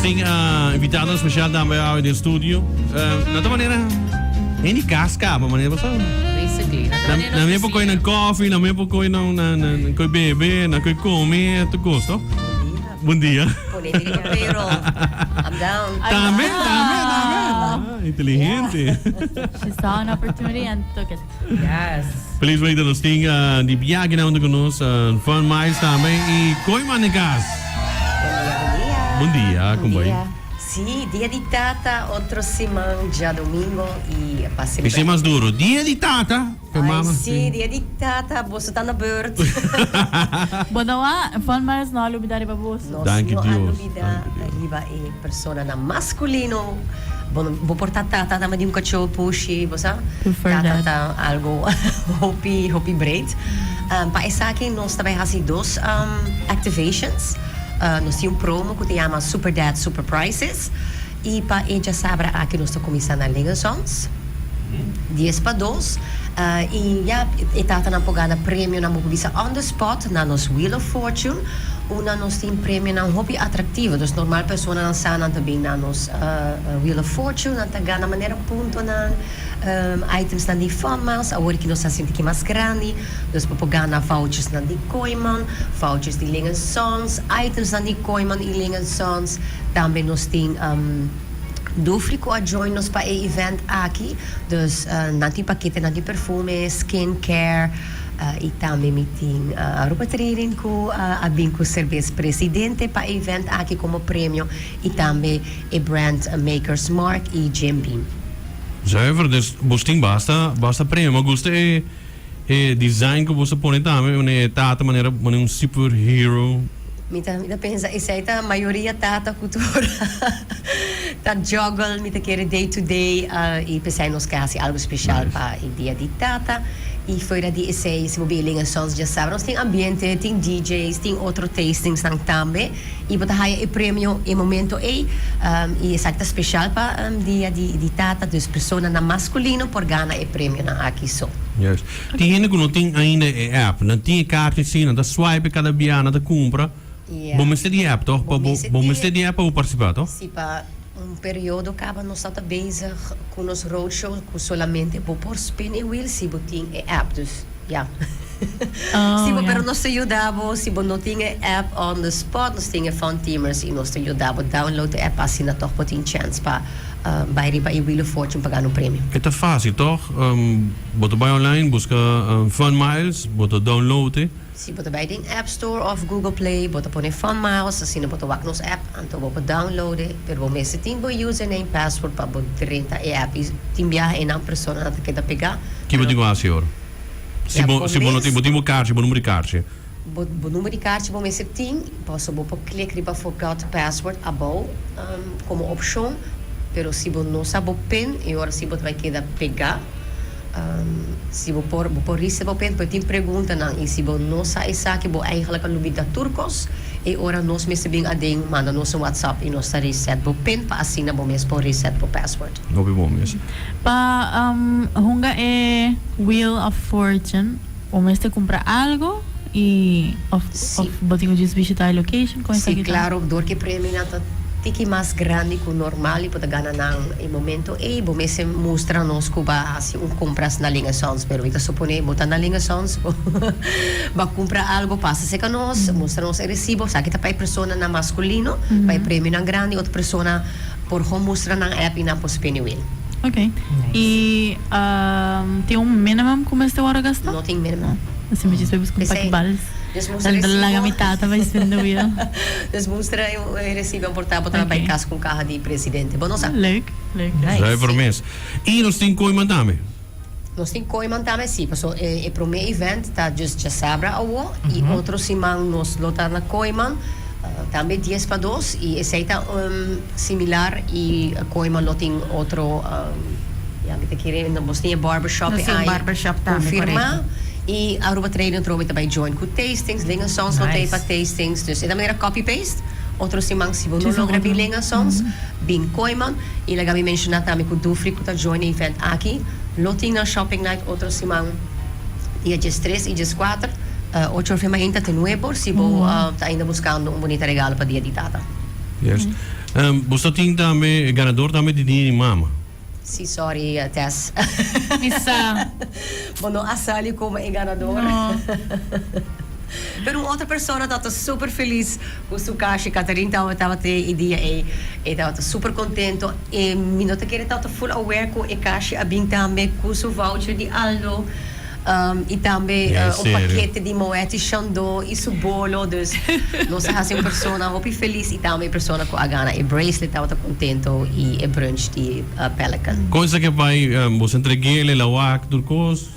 tin invitado special tambe awe den studio. Na ta manera hende cas caba manera bo sa. Basically. Na ta manera Na mi por coy nan coffee, na mi por coy nan nan coy bebe, nan coy come, tur cos to. Bon dia. Pone mi riba payroll. I'm down. Tambe, tambe, tambe. Ah, inteligente. She saw an opportunity and took it. Yes. Feliz week nos tin di biahe nan hunto cu nos, Fun Miles tambe y Kooiman den cas. Bon dia, bon dia. Bon dia, con bai? Sí, dia di tata otro siman djadomingo y pa celebra. Esey mas duro, dia di tata. Pe Ay mama, sí, dia di tata, boso ta na beurt. Bo no a, Fun Miles no a lubida riba boso. Nos Danki no a Dios, lubida danki Dios. riba e personanan masculino. Bo no, bo por ta tata tambe di un cachó pushi, bo sa? Prefer Tata that. ta algo hopi, hopi breed. Pa esaki nos ta bay haci dos activations. Nos tin un promo cu ta yama Super Dad Super Prices y pa e djasabra aki nos ta cuminsa na Lingensons dies pa dos y ya e tatanan por gana premionan bo por bisa on the spot na nos Wheel of Fortune unda nos tin premionan hopi atractivo. Dus normal personanan sa nan ta bin na nos Wheel of Fortune nan ta gana manera puntonan, itemsnan di Fun Miles. Awor ki nos ta sinti ki mas grandi. Nos por por gana vouchersnan di Kooiman, vouchers di Ling Sons, itemsnan di Kooiman y Ling Sons. Tambe nos tin Dufry cu a join nos pa e event aki. Dus nan tin paketenan di perfume, skin care y tambe mi tin Aruba Trading cu a bin cu Cerbes Presidente pa e event aki como premio y tambe e brand Makers Mark y Jim Beam. Zuiver, dus bos tin basta basta premio. Mi a gusta e E design ku bo sa pone tambe manera e tata manera manera un super hero. Mi ta mi ta pensa esei ta mayoria tata ku tur ta juggle mi ta kere day to day i p'esei nos ke hasi algu speshal pa e dia di tata i fuera di esei si bo bin Ling Sons djasabra nos tin ambiente tin DJ's tin otro tastingsnan tambe i bo ta haya e premio e momento ei i esaki ta speshal pa dia di tata dus personanan maskulino por gana e premionan aki so. Juist. Tin hende ku no tin ainda e app. Nan tin e kaartje si, nan ta swipe kada bia, nan ta kumpra. Bo mester di e app toch? Pa bo, bo mester di e app pa bo partisipá toch? Si, pa un periodo kaba nos ta ta bezig ku nos roadshow ku solamente bo por spin e wheel si bo tin e app. Dus ya. Si bo, pero nos ta yuda bo si bo no tin e app on the spot, nos tin e Fun Teamers i nos ta yuda bo download e app pa asina toch bo tin chèns pa Bai riba e Wheel of Fortune pa gana un premio. E ta fácil tòg? Bo ta bai online buska Fun Miles, bo ta download e. Si bo ta bai den App Store òf Google Play, bo ta pone Fun Miles, asina bo ta wak nos app, anto bo por download e, pero bo mester tin bo username, password pa bo drenta e app i tin biaha einan personanan ta keda pegá. Ki bo tin ku hasi ora? Si bo si bo no tin, bo tin bo karchi, bo number di karchi. Bo bo number di karchi bo mester tin, paso bo por klik riba forgot password abou komo opshon, pero si bo no sa bo pin e ora si bo ta bai keda pegá. Si bo por bo por reset bo pin, pero tin preguntanan i si bo no sa esaki bo eigenlijk a lubida tur kos, e ora nos mester bin aden manda nos un whatsapp i nos ta reset bo pin pa asina bo mes por reset bo password. Hopi bon mes. Pa hunga e Wheel of Fortune. Bo mester cumpra algo y of of bo tin cu djis bishita e location con Sí, esaki ta? claro, door cu e premionan ta tiki mas grandi cu normal y bo ta gana nan e momento ey, bo mester mustra nos cu bo a haci un compras na Ling Sons, pero mi ta supone bo ta na Ling Sons, bo a cumpra algo, pasa cerca nos, mustra nos e recibo, esaki ta pa e personanan masculino, pa e premionan grandi, otro persona por gewoon mustra nan app y nan por spin e wheel. Ok. Y tin un minimum cu mester worde gasta? No tin minimum. Así mi djis busca un pak bals. Dan ta laga mi tata bai spin the wheel. Des mustra e recibo en porta bo ta bai cas cu un caha di presidente. Bo no sa. Leuk, leuk. Nice. Zuiver mes. Y nos tin Kooiman tambe. Nos tin Kooiman tambe, si. Paso e prome event ta just djasabra awo y otro siman nos lo ta na Kooiman tambe dies pa dos y esey ta similar y Kooiman lo tin otro ya mi ta kere nos tin e barbershop Nos tin ay barbershop tambe, confirma correcto. y Aruba Trading atrobe ta bay join cu tastings, Ling and Sons lo Nice. ta pa tastings dus e ta manera copy paste otro siman si bo no Djis un logra bin otro. Ling and Sons bin Kooiman y laga mi menciona tambe cu Dufry cu ta join e event aki lo tin nan shopping night otro siman dia diestres y diescuater ocho or fe mainta te nuebe or si bo ta ainda buscando un bunita regalo pa dia di tata. Yes. Boso tin tambe ganador tambe di Dia di Mama. Si, sorry Tess. Mi sa. Bo no a sali como e ganador. No. Pero un otro persona tabata super feliz cu su kashi. Catherine tabata e dia ey. E tabata super contento. E mi no ta kere tabata full aware cu e kashi a bin tambe cu su voucher di Aldo. Y tambe un pakete di Moet y Chandon y su bolo. Dus nos a haci un persona hopi feliz y tambe e persona cu a gana e bracelet tabata contento y e brunch di Pelican. Con esaki a bay? Boso a entreguel, el a wak tur cos?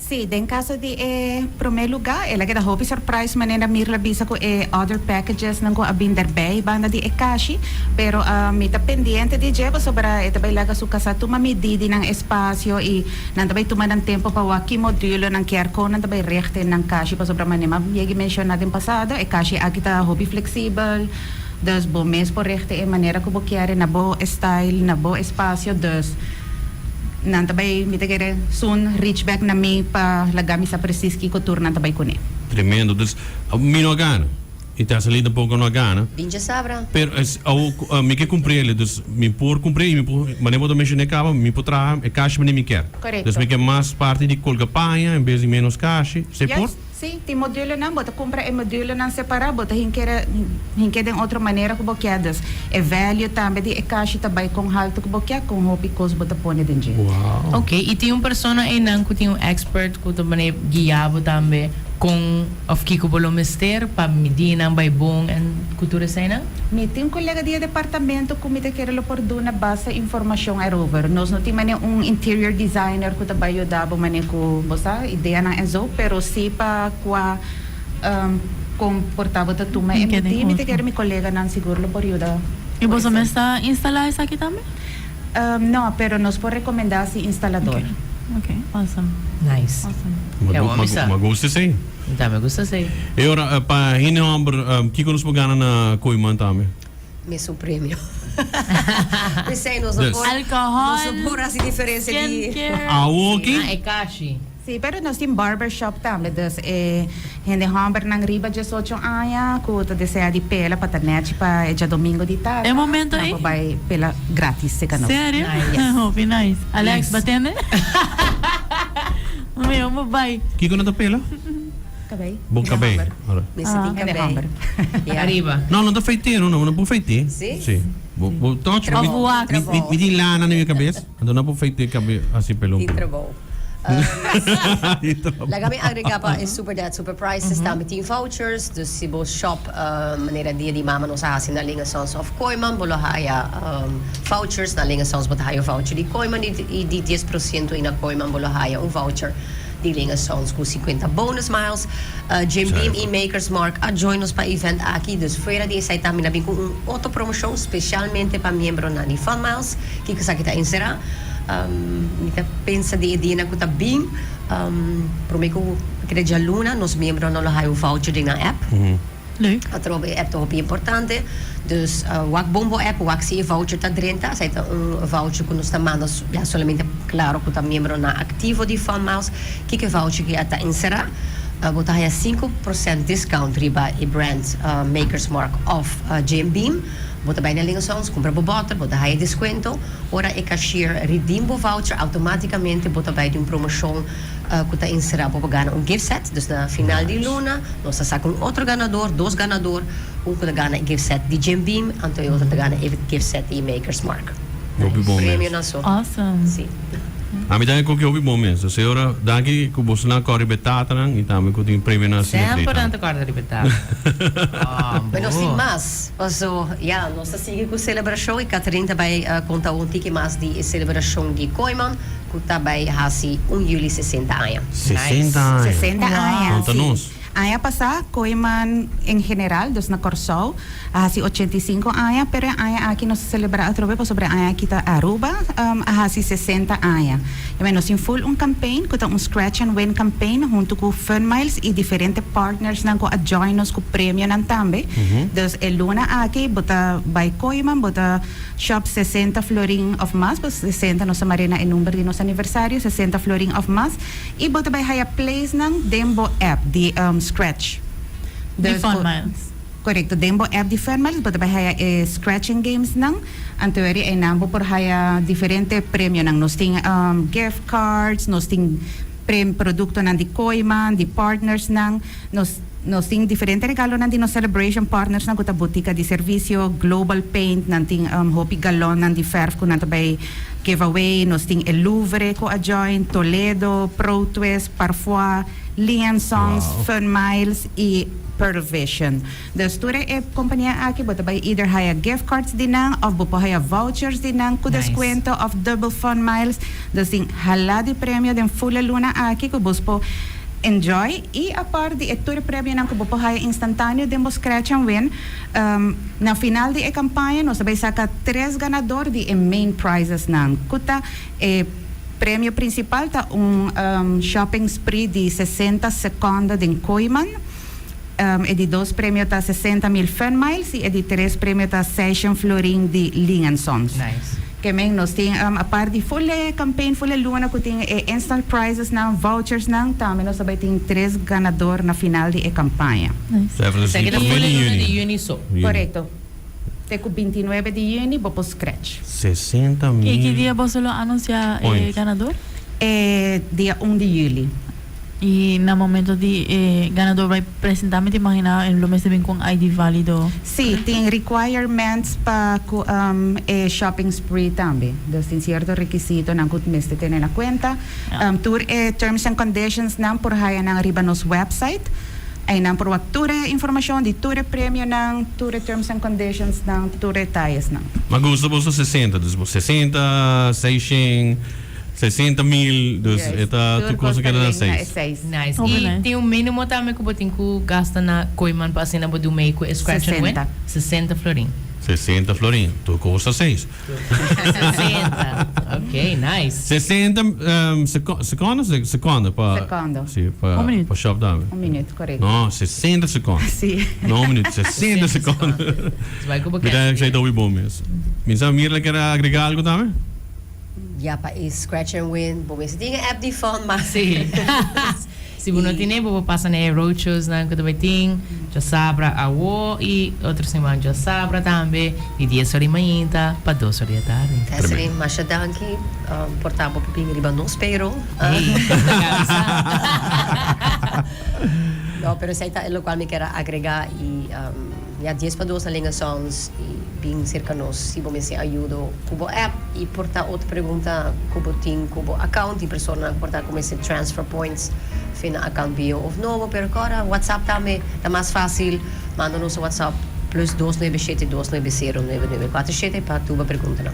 Sí, den caso di e prome luga, el a keda hopi surprise manera Mirla bisa cu e other packages nan cu a bin derbij banda di e kashi, pero mi ta pendiente di dje pasobra e ta bay laga su casa tuma midi di nan espacio y Nan ta bai tuma nan tempo pa wak ki modulo nan kier kon nan ta bai richt den nan kashi pasobra manera mi a yegi menciona den pasado e kashi aki ta hopi flexibel dus bo mes por richt e manera ku bo kier na bo style na bo espacio dus nan ta bai mi ta kere soon reach back na mi pa laga mi sa precies kiko tur nan ta bai kune. Tremendo dus mi no a gana. Y ta sali tampoco no a gana. Bin djasabra. Pero es awo mi ke cumprele, dus mi por cumpré y mi por, manera bo ta menciona caba, mi por traha e cashi manera mi kier. Correcto. Dus mi ke mas parti di colga paña en bes di menos cashi. Se por? Juist, si. Tin modulenan, bo ta cumpra e modulenan separa, bo ta hinkere, hinke den otro manera cu bo kier. Dus e value tambe di e cashi ta bay con halto cu bo kier, con hopi cos bo ta pone den dje. Wow. Ok, y tin un persona eynan cu tin un expert cu ta manera guia bo tambe con. Of kiko bo lo mester pa midinan bai bon en ku tur eseinan? Mi tin un kolega di e departamento ku mi ta kere lo por duna basta informashon erover. Nos no tin manera un interior designer ku ta bai yuda bo manera ku bo sa ideanan en zo, pero si pa kua kon por ta bo ta tuma e midi, mi ta kere mi koleganan sigur lo por yuda I ku boso esei. mes ta instalá esaki tambe? No, pero nos por recomenda si instalador. Ok, awesome. Nice. Awesome. Ya bo a misa. Ma gusta esey. Mi tambe gusta esey. E ora, pa hende homber, kiko nos por gana na Kooiman tambe? Mesun premio. P'esey nos no Dus. por, Alcohol, nos no por haci diferencia di. skincare. Awoki. Ah, e kashi. Sí, pero nos tin barbershop tambe, dus e hende hombernan riba diesocho aña cu ta desea di pela pa ta nechi pa e djadomingo di tata, E momento nan ei? por bay pela gratis cerca nos. Serio? Nice. Hopi nice. Alex, Nice. ba tende? Mi bo bay. Kiko nan ta pela? Cabey. Bo Hende cabey. homber. Ora. Mester tin Hende cabey. homber. Ja. Ariba. No, nan ta feitero, no, nan por feite. Sí? Sí. Bo, bo toch, Trabou, mi, Of wax. mi, mi, mi tin lana na mi cabes, anto nan por feite cabey así pelon. Tin trabou. Laga mi agrega pa e Super Dad Super Prices tambe tin vouchers, dus si bo shop manera dia di mama nos a hasi na Linge Sons of Kooiman bo lo haya vouchers, na Linge Sons bo ta haya un voucher di Kooiman di di dies por ciento y na Kooiman bo lo haya un voucher di Linge Sons cu 50 bonus miles. Jim Beam y Makers Mark a join nos pa e event aki, dus fuera di esai tambe na bin cu un otro promocion specialmente pa miembronan di Fun Miles, kico esaki ta encera? Mi ta pensa di e dianan ku ta bin prome ku keda djaluna nos miembronan lo haya un voucher den nan app. Leuk. Atrobe e app ta hopi importante. Dus wak bon bo app, wak si e voucher ta drenta. Esei ta un voucher ku nos ta manda ya solamente klaro ku ta miembronan aktivo di Fun Miles. Kiko e voucher ki a ta enserá? Bo ta haya 5% discount riba e brand Makers Mark òf Jim Beam. Bo ta bai na Lingesons, kumpra bo bòter, bo ta haya deskuento. Ora e cashier redeem bo voucher, automaticamente bo ta bay di un promocion cu ta encera bo pa gana un gift set. Dus na final di luna nos ta saca un otro ganador, dos ganador, un cu ta gana e gift set di Jim Beam, anto e otro ta gana e gift set di Maker's Mark. Hopi bon mes. Premionan so. Awesome. Si. Ami tambe koki hopi bon mes. Dus e ora danki ku boso nan kòrda riba e tatanan i tambe ku tin premionan asina Semper great. nan ta kòrda riba e tata. Pero sin mas. Paso, ya, nos ta sigui ku selebrashon i Catherine ta bai konta un tiki mas di e selebrashon di Kooiman ku ta bai hasi un juli 60 aña. 60 aña. 60 aña, Konta sí. nos. Aña pasá Kooiman en general, dus na Kòrsou, a hasi 85 aña, pero e aña aki nos ta selebrá atrobe pasobra e aña aki ta Aruba a hasi 60 aña. I nos tin full un campaign cu ta un scratch and win campaign hunto cu Fun Miles y diferente partnersnan cu a join nos cu premionan tambe. Dus e luna aki bo ta bay Kooiman, bo ta shop 60 florin of mas, bo 60 nos ta mare na e number di nos aniversario, 60 florin of mas, y bo ta bay haya placenan den bo app di scratch. Di Dus Fun bo Miles. Korekto, den bo app di Fun Miles bo ta bai haya e scratching games nan, anto eri einan bo por haya diferente premionan. Nos tin gift cards, nos tin prem produktonan di Kooyman, di partners nan, nos nos tin diferente regalonan di nos celebration partners nan ku ta Botica di Servicio, Global Paint, nan tin hopi galonnan di verf ku nan ta bai give away, nos tin e Louvre ku a join, Toledo, Pro Twist, Parfois, Ling Sons, Fun Miles i Pearl Vision. Dus tur e kompania aki bo ta bai either haya gift cards di nan òf bo por haya vouchers di nan ku deskuento òf dubbel Fun Miles. Dus tin hala di premio den ful e luna aki ku bos por enjoy i apart di e tur e premionan ku bo por haya instantaneo den bo scratch and win, na final di e kampaña nos ta bai saka tres ganador di e main prizes nan ku ta e premio principal ta un shopping spree di 60 seconde den Kooyman. E di dos premio ta 60,000 Fun Miles y e di tres premio ta 600 florin di Ling and Sons. Nice. Ke men nos tin apart di full e campaign full e luna cu tin e instant prizes nan, vouchers nan, tambe nos ta bay tin tres ganador na final di e campaña. Nice. Esaki ta full e luna di juni so. Correcto. Te cu 29 di juni bo por scratch. 60 Y ki mil dia boso lo anuncia e points. ganador? E dia 1 di juli. Y na momento di e ganador bay presenta mi ta imagina e lo mester bin cu un ID valido. Si, tin requirements pa cu e shopping spree tambe. Dus tin cierto requisitonan cu mester tene na cuenta. Tur e terms and conditions nan por haya nan riba nos website. Einan por wak tur e informacion di tur e premionan, tur e terms and conditions nan, tur e detayesnan. Ma gusta boso 60, dus bo 60, 600, 60 mil, dus Yes, e ta tur tur cos cosa ta keda na link na e 6. 6. Nice. Hopi I nice. tin un minimo tambe ku bo tin ku gasta na Kooyman pa asina bo do mee ku e scratch and win? 60. 60 florin. 60 florin, tur cos ta 6. 60. Ok, nice. 60 um, seco secondo, secondo pa Secondo. Si, pa Un minuut. pa shop tambe. Un minuut, correcto. No, 60 secondo. Si. No un minuut, 60 secondo. Bai ku bo Mi ta kèn. esei ta hopi bon mes. Mi sa Mirla kier a agrega algo tambe? Ya pa e scratch and win bo mester tin e app di phone ma. Si. Si bo no tine bo por pasa na e roadshows nan ku ta bai tin djasabra awo i otro siman djasabra tambe di dies ora di mainta pa dos ora di atardi. Esri, masha danki por ta bo por bin riba nos payroll. Hey, kabisa. No, pero esei ta e lokual mi kier a agrega i ya dies pa dos na Linga Sons i bin serka nos si bo mester ayudo ku bo app i por ta otro pregunta ku bo tin ku bo account. Tin personanan ku por ta ku mester transfer points fin nan account bieu of nobo pero kora WhatsApp tambe ta mas facil. Manda nos un WhatsApp plus 297 290 9947 pa tur bo preguntanan.